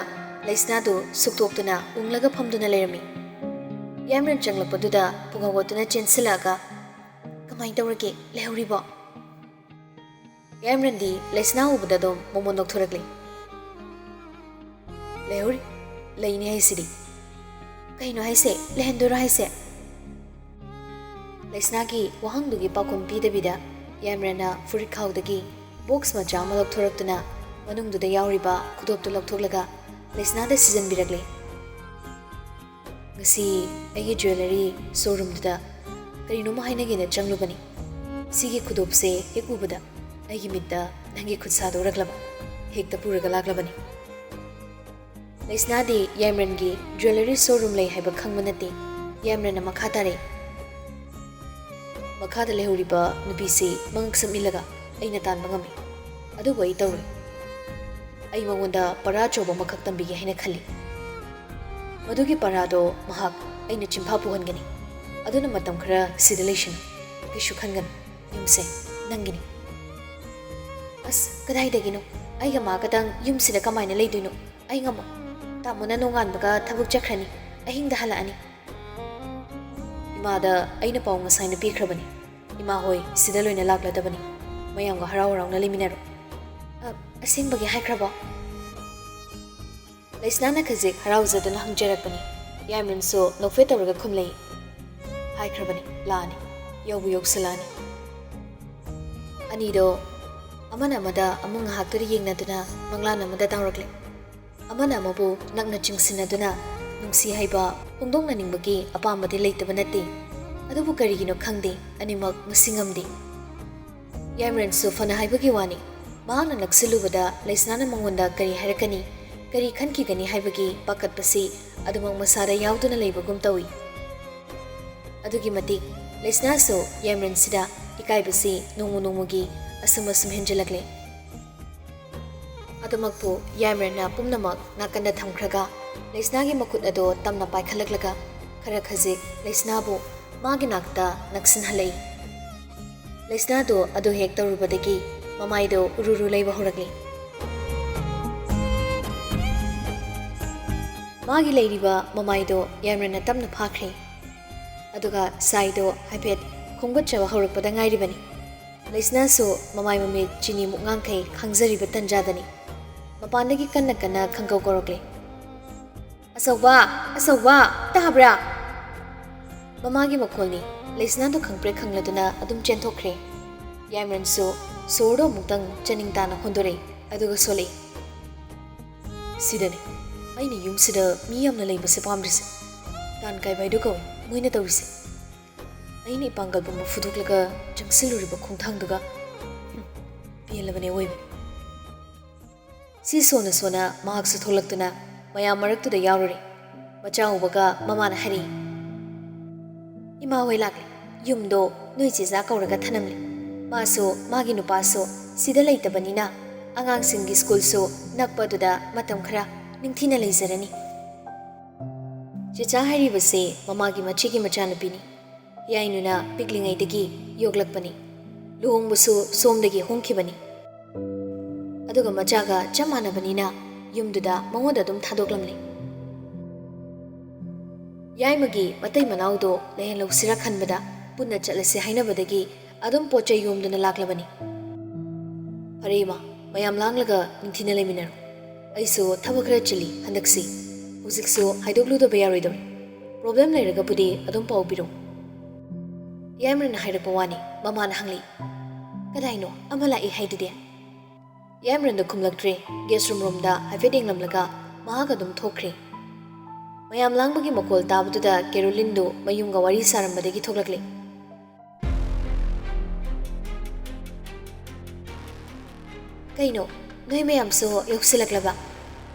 ꯂꯩꯁꯅꯥꯗꯨ ꯁꯨꯛꯇꯣꯛꯇꯨꯅ ꯎꯪꯂꯒ ꯐꯝꯗꯨꯅ ꯂꯩꯔꯝꯃꯤ꯫ ꯌꯥꯏꯃꯔꯟ ꯆꯪꯂꯛꯄꯗꯨꯗ ꯄꯨꯡ ꯍꯧꯒꯠꯇꯨꯅ ꯆꯦꯟꯁꯤꯜꯂꯛꯑꯒ, "ꯀꯃꯥꯏꯅ ꯇꯧꯔꯒꯦ? ꯂꯩꯍꯧꯔꯤꯕꯣ?" ꯌꯥꯏꯃꯔꯟꯗꯤ ꯂꯩꯁꯅꯥ ꯎꯕꯗ ꯑꯗꯨꯝ ꯃꯃꯣꯟ ꯅꯣꯛꯊꯣꯔꯛꯂꯤ꯫ "ꯂꯩꯍꯧꯔꯤ? ꯂꯩꯅꯤ ꯍꯥꯏꯁꯤꯗꯤ꯫ ꯀꯩꯅꯣ ꯍꯥꯏꯁꯦ? ꯂꯩꯍꯟꯗꯣꯏꯔꯣ ꯍꯥꯏꯁꯦ?" ꯂꯩꯁꯅꯥꯒꯤ ꯋꯥꯍꯪꯗꯨꯒꯤ ꯄꯥꯎꯈꯨꯝ ꯄꯤꯗꯕꯤꯗ ꯌꯥꯏꯃꯔꯟꯅ ꯐꯨꯔꯤꯠ ꯈꯥꯎꯗꯒꯤ ꯕꯣꯛꯁ ꯃꯆꯥ ꯑꯃ ꯂꯧꯊꯣꯔꯛꯇꯨꯅ ꯃꯅꯨꯡꯗꯨꯗ ꯌꯥꯎꯔꯤꯕ ꯈꯨꯗꯣꯞꯇꯨ ꯂꯧꯊꯣꯛꯂꯒ ꯂꯩꯁꯅꯥꯗ ꯁꯤꯖꯟꯕꯤꯔꯛꯂꯦ꯫ "ꯉꯁꯤ ꯑꯩꯒꯤ ꯖ꯭ꯋꯦꯂꯔꯤ ꯁꯣꯔꯨꯝꯗꯨꯗ ꯀꯔꯤꯅꯣꯝꯃ ꯍꯥꯏꯅꯒꯦꯅ ꯆꯪꯂꯨꯕꯅꯤ꯫ ꯁꯤꯒꯤ ꯈꯨꯗꯣꯞꯁꯦ ꯍꯦꯛ ꯎꯕꯗ ꯑꯩꯒꯤ ꯃꯤꯠꯇ ꯅꯪꯒꯤ ꯈꯨꯠꯁꯥꯗꯣ ꯎꯔꯛꯂꯕ꯫ ꯍꯦꯛꯇ ꯄꯨꯔꯒ ꯂꯥꯛꯂꯕꯅꯤ꯫" ꯂꯩꯁꯅꯥꯗꯤ ꯌꯥꯏꯃꯔꯟꯒꯤ ꯖ꯭ꯋꯦꯂꯔꯤ ꯁꯣꯔꯨꯝ ꯂꯩ ꯍꯥꯏꯕ ꯈꯪꯕ ꯅꯠꯇꯦ꯫ ꯌꯥꯏꯃꯔꯟꯅ ꯃꯈꯥ ꯇꯥꯔꯛꯏ, ꯃꯈꯥꯗ ꯂꯩꯍꯧꯔꯤꯕ ꯅꯨꯄꯤꯁꯤ ꯃꯉꯛꯁꯝ ꯏꯜꯂꯒ ꯑꯩꯅ ꯇꯥꯟꯕ ꯉꯝꯃꯤ꯫ ꯑꯗꯨꯕꯨ ꯑꯩ ꯇꯧꯔꯣꯏ꯫ ꯑꯩ ꯃꯉꯣꯟꯗ ꯄꯔꯥ ꯑꯆꯧꯕ ꯑꯃꯈꯛ ꯇꯝꯕꯤꯒꯦ ꯍꯥꯏꯅ ꯈꯜꯂꯤ꯫ ꯃꯗꯨꯒꯤ ꯄꯔꯥꯗꯣ ꯃꯍꯥꯛ ꯑꯩꯅ ꯆꯤꯟꯐꯥ ꯄꯨꯍꯟꯒꯅꯤ꯫ ꯑꯗꯨꯅ ꯃꯇꯝ ꯈꯔ ꯁꯤꯗ ꯂꯩꯁꯅꯨ꯫ ꯀꯩꯁꯨ ꯈꯟꯒꯅꯨ꯫ ꯌꯨꯝꯁꯦ ꯅꯪꯒꯤꯅꯤ꯫ ꯑꯁ, ꯀꯗꯥꯏꯗꯒꯤꯅꯣ? ꯑꯩꯒ ꯃꯥ ꯈꯛꯇꯪ ꯌꯨꯝꯁꯤꯗ ꯀꯃꯥꯏꯅ ꯂꯩꯗꯣꯏꯅꯣ? ꯑꯩ ꯉꯝꯃꯣꯏ꯫ ꯇꯥꯃꯣꯅ ꯅꯣꯡꯉꯥꯟꯕꯒ ꯊꯕꯛ ꯆꯠꯈ꯭ꯔꯅꯤ, ꯑꯍꯤꯡꯗ ꯍꯜꯂꯛꯑꯅꯤ꯫ ꯏꯃꯥꯗ ꯑꯩꯅ ꯄꯥꯎ ꯉꯁꯥꯏꯅ ꯄꯤꯈ꯭ꯔꯕꯅꯤ꯫ ꯏꯃꯥ ꯍꯣꯏ ꯁꯤꯗ ꯂꯣꯏꯅ ꯂꯥꯛꯂꯗꯕꯅꯤ꯫ ꯃꯌꯥꯝꯒ ꯍꯔꯥꯎ ꯍꯔꯥꯎꯅ ꯂꯩꯃꯤꯟꯅꯔꯣ꯫ "ꯑ, ꯑꯁꯦꯡꯕꯒꯤ ꯍꯥꯏꯈ꯭ꯔꯕꯣ?" ꯂꯩꯁꯅꯥꯅ ꯈꯖꯤꯛ ꯍꯔꯥꯎꯖꯗꯨꯅ ꯍꯪꯖꯔꯛꯄꯅꯤ꯫ ꯌꯥꯏꯃꯔꯟꯁꯨ ꯅꯣꯛꯐꯦꯠ ꯇꯧꯔꯒ ꯈꯨꯝꯂꯛꯏ꯫ "ꯍꯥꯏꯈ꯭ꯔꯕꯅꯤ, ꯂꯥꯛꯑꯅꯤ꯫ ꯌꯧꯕꯨ ꯌꯧꯁꯤꯜꯂꯛꯑꯅꯤ꯫" ꯑꯅꯤꯗꯣ ꯑꯃꯅ ꯑꯃꯗ ꯑꯃꯨꯛ ꯉꯥꯏꯍꯥꯛꯇꯨꯗ ꯌꯦꯡꯅꯗꯨꯅ ꯃꯪꯂꯥꯟ ꯑꯃꯗ ꯇꯥꯎꯔꯛꯂꯦ꯫ ꯑꯃꯅ ꯑꯃꯕꯨ ꯅꯛꯅ ꯆꯤꯡꯁꯤꯟꯅꯗꯨꯅ ꯅꯨꯡꯁꯤ ꯍꯥꯏꯕ ꯐꯣꯡꯗꯣꯛꯅꯅꯤꯡꯕꯒꯤ ꯑꯄꯥꯝꯕꯗꯤ ꯂꯩꯇꯕ ꯅꯠꯇꯦ꯫ ꯑꯗꯨꯕꯨ ꯀꯔꯤꯒꯤꯅꯣ ꯈꯪꯗꯦ, ꯑꯅꯤꯃꯛ ꯃꯁꯤ ꯉꯝꯗꯦ꯫ ꯌꯥꯏꯃꯔꯟꯁꯨ ꯐꯅ ꯍꯥꯏꯕꯒꯤ ꯋꯥꯅꯤ, ꯃꯍꯥꯛꯅ ꯅꯛꯁꯤꯜꯂꯨꯕꯗ ꯂꯩꯁꯅꯥꯅ ꯃꯉꯣꯟꯗ ꯀꯔꯤ ꯍꯥꯏꯔꯛꯀꯅꯤ, ꯀꯔꯤ ꯈꯟꯈꯤꯒꯅꯤ ꯍꯥꯏꯕꯒꯤ ꯄꯥꯈꯠꯄꯁꯤ ꯑꯗꯨꯃꯛ ꯃꯁꯥꯗ ꯌꯥꯎꯗꯨꯅ ꯂꯩꯕꯒꯨꯝ ꯇꯧꯏ꯫ ꯑꯗꯨꯒꯤ ꯃꯇꯤꯛ ꯂꯩꯁꯅꯥꯁꯨ ꯌꯥꯏꯃꯔꯟꯁꯤꯗ ꯏꯀꯥꯏꯕꯁꯤ ꯅꯣꯡꯃ ꯅꯣꯡꯃꯒꯤ ꯑꯁꯨꯝ ꯑꯁꯨꯝ ꯍꯦꯟꯖꯤꯜꯂꯛꯂꯦ꯫ ꯑꯗꯨꯃꯛꯄꯨ ꯌꯥꯏꯃꯔꯟꯅ ꯄꯨꯝꯅꯃꯛ ꯅꯥꯀꯟꯗ ꯊꯝꯈ꯭ꯔꯒ ꯂꯩꯁꯅꯥꯒꯤ ꯃꯈꯨꯠ ꯑꯗꯣ ꯇꯞꯅ ꯄꯥꯏꯈꯠꯂꯛꯂꯒ ꯈꯔ ꯈꯖꯤꯛ ꯂꯩꯁꯅꯥꯕꯨ ꯃꯥꯒꯤ ꯅꯥꯛꯇ ꯅꯛꯁꯤꯟꯍꯜꯂꯛꯏ꯫ ꯂꯩꯁꯅꯥꯗꯨ ꯑꯗꯨ ꯍꯦꯛ ꯇꯧꯔꯨꯕꯗꯒꯤ ꯃꯃꯥꯏꯗꯣ ꯎꯔꯨꯔꯨ ꯂꯩꯕ ꯍꯧꯔꯛꯂꯤ꯫ ꯃꯥꯒꯤ ꯂꯩꯔꯤꯕ ꯃꯃꯥꯏꯗꯣ ꯌꯥꯏꯃꯔꯟꯅ ꯇꯞꯅ ꯐꯥꯈ꯭ꯔꯦ꯫ ꯑꯗꯨꯒ ꯁꯥꯏꯗꯣ ꯍꯥꯏꯐꯦꯠ ꯈꯣꯝꯒꯠꯆꯕ ꯍꯧꯔꯛꯄꯗ ꯉꯥꯏꯔꯤꯕꯅꯤ꯫ ꯂꯩꯁꯅꯥꯁꯨ ꯃꯃꯥꯏ ꯃꯃꯤꯠ ꯆꯤꯅꯤ ꯃꯨꯛꯉꯥꯡꯈꯩ ꯈꯥꯡꯖꯔꯤꯕ ꯇꯟꯖꯥꯗꯅꯤ꯫ ꯃꯄꯥꯟꯗꯒꯤ ꯀꯟꯅ ꯀꯟꯅ ꯈꯪꯀꯧ ꯀꯧꯔꯛꯂꯦ꯫ "ꯑꯆꯧꯕ! ꯑꯆꯧꯕ! ꯇꯥꯕ꯭ꯔꯥ?" ꯃꯃꯥꯒꯤ ꯃꯈꯣꯜꯅꯤ꯫ ꯂꯩꯁꯅꯥꯗꯨ ꯈꯪꯄ꯭ꯔꯦꯛ ꯈꯪꯂꯗꯨꯅ ꯑꯗꯨꯝ ꯆꯦꯟꯊꯣꯛꯈ꯭ꯔꯦ꯫ ꯌꯥꯏꯃꯔꯟꯁꯨ ꯁꯣꯔꯗꯣ ꯑꯃꯨꯛꯇꯪ ꯆꯅꯤꯡ ꯇꯥꯅ ꯍꯣꯟꯗꯣꯔꯛꯏ, ꯑꯗꯨꯒ ꯁꯣꯜꯂꯛꯏ꯫ "ꯁꯤꯗꯅꯤ ꯑꯩꯅ ꯌꯨꯝꯁꯤꯗ ꯃꯤ ꯌꯥꯝꯅ ꯂꯩꯕꯁꯦ ꯄꯥꯝꯗ꯭ꯔꯤꯁꯦ꯫ ꯇꯥꯟ ꯀꯥꯏꯕ ꯍꯥꯏꯗꯨ ꯀꯧꯏ ꯃꯣꯏꯅ ꯇꯧꯔꯤꯁꯦ꯫ ꯑꯩꯅ ꯏꯄꯥꯡꯒꯜ ꯄꯨꯝꯕ ꯐꯨꯗꯣꯛꯂꯒ ꯆꯪꯁꯤꯜꯂꯨꯔꯤꯕ ꯈꯣꯡꯊꯥꯡꯗꯨꯒ, ꯍꯨꯝ, ꯄꯦꯜꯂꯕꯅꯦ ꯑꯋꯣꯏꯕ꯫" ꯁꯤ ꯁꯣꯟꯅ ꯁꯣꯟꯅ ꯃꯍꯥꯛꯁꯨ ꯊꯣꯛꯂꯛꯇꯨꯅ ꯃꯌꯥꯝ ꯃꯔꯛꯇꯨꯗ ꯌꯥꯎꯔꯨꯔꯦ꯫ ꯃꯆꯥ ꯎꯕꯒ ꯃꯃꯥꯅ ꯍꯥꯏꯔꯛꯏ, "ꯏꯃꯥ ꯍꯣꯏ ꯂꯥꯛꯂꯦ꯫ ꯌꯨꯝꯗꯣ ꯅꯣꯏ ꯆꯦꯖꯥ ꯀꯧꯔꯒ ꯊꯅꯝꯂꯦ꯫ ꯃꯥꯁꯨ ꯃꯥꯒꯤ ꯅꯨꯄꯥꯁꯨ ꯁꯤꯗ ꯂꯩꯇꯕꯅꯤꯅ ꯑꯉꯥꯡꯁꯤꯡꯒꯤ ꯁ꯭ꯀꯨꯜꯁꯨ ꯅꯛꯄꯗꯨꯗ ꯃꯇꯝ ꯈꯔ ꯅꯤꯡꯊꯤꯅ ꯂꯩꯖꯔꯅꯤ꯫ ꯆꯦꯆꯥ ꯍꯥꯏꯔꯤꯕꯁꯦ ꯃꯃꯥꯒꯤ ꯃꯆꯦꯒꯤ ꯃꯆꯥꯅꯨꯄꯤꯅꯤ꯫ ꯌꯥꯏꯅꯨꯅ ꯄꯤꯛꯂꯤꯉꯩꯗꯒꯤ ꯌꯣꯛꯂꯛꯄꯅꯤ꯫ ꯂꯨꯍꯣꯡꯕꯁꯨ ꯁꯣꯝꯗꯒꯤ ꯍꯣꯡꯈꯤꯕꯅꯤ꯫ ꯑꯗꯨꯒ ꯃꯆꯥꯒ ꯆꯞ ꯃꯥꯟꯅꯕꯅꯤꯅ ꯌꯨꯝꯗꯨꯗ ꯃꯉꯣꯟꯗ ꯑꯗꯨꯝ ꯊꯥꯗꯣꯛꯂꯝꯂꯦ꯫ ꯌꯥꯏꯃꯒꯤ ꯃꯇꯩ ꯃꯅꯥꯎꯗꯣ ꯂꯩꯍꯜꯂꯧꯁꯤꯔ ꯈꯟꯕꯗ ꯄꯨꯟꯅ ꯆꯠꯂꯁꯤ ꯍꯥꯏꯅꯕꯗꯒꯤ ꯑꯗꯨꯝ ꯄꯣꯠ ꯆꯩ ꯌꯣꯝꯗꯨꯅ ꯂꯥꯛꯂꯕꯅꯤ꯫ ꯐꯔꯦ ꯏꯃꯥ, ꯃꯌꯥꯝ ꯂꯥꯡꯂꯒ ꯅꯤꯡꯊꯤꯅ ꯂꯩꯃꯤꯟꯅꯔꯣ꯫ ꯑꯩꯁꯨ ꯊꯕꯛ ꯈꯔ ꯆꯤꯜꯂꯤ ꯍꯟꯗꯛꯁꯤ꯫ ꯍꯧꯖꯤꯛꯁꯨ ꯍꯥꯏꯗꯣꯛꯂꯨꯗꯕ ꯌꯥꯔꯣꯏꯗꯧꯔꯤ꯫ ꯄ꯭ꯔꯣꯕ꯭ꯂꯦꯝ ꯂꯩꯔꯒꯕꯨꯗꯤ ꯑꯗꯨꯝ ꯄꯥꯎ ꯄꯤꯔꯛꯎ꯫ ꯌꯥꯏꯃꯔꯟꯅ ꯍꯥꯏꯔꯛꯄ ꯋꯥꯅꯤ꯫ ꯃꯃꯥꯅ ꯍꯪꯂꯤ, "ꯀꯗꯥꯏꯅꯣ ꯑꯃ ꯂꯥꯛꯏ ꯍꯥꯏꯗꯨꯗꯤ?" ꯌꯥꯏꯃꯔꯟꯗ ꯈꯨꯝꯂꯛꯇ꯭ꯔꯦ꯫ ꯒꯦꯁ ꯔꯨꯝ ꯔꯣꯝꯗ ꯍꯥꯏꯐꯦꯠ ꯌꯦꯡꯂꯝꯂꯒ ꯃꯍꯥꯛ ꯑꯗꯨꯝ ꯊꯣꯛꯈ꯭ꯔꯦ꯫ ꯃꯌꯥꯝ ꯂꯥꯡꯕꯒꯤ ꯃꯈꯣꯜ ꯇꯥꯕꯗꯨꯗ ꯀꯦꯔꯣꯂꯤꯟꯗꯨ ꯃꯌꯨꯝꯒ ꯋꯥꯔꯤ ꯁꯥꯔꯝꯕꯗꯒꯤ ꯊꯣꯛꯂꯛꯂꯦ꯫ "ꯀꯩꯅꯣ, ꯅꯣꯏ ꯃꯌꯥꯝꯁꯨ ꯌꯧꯁꯤꯜꯂꯛꯂꯕ?"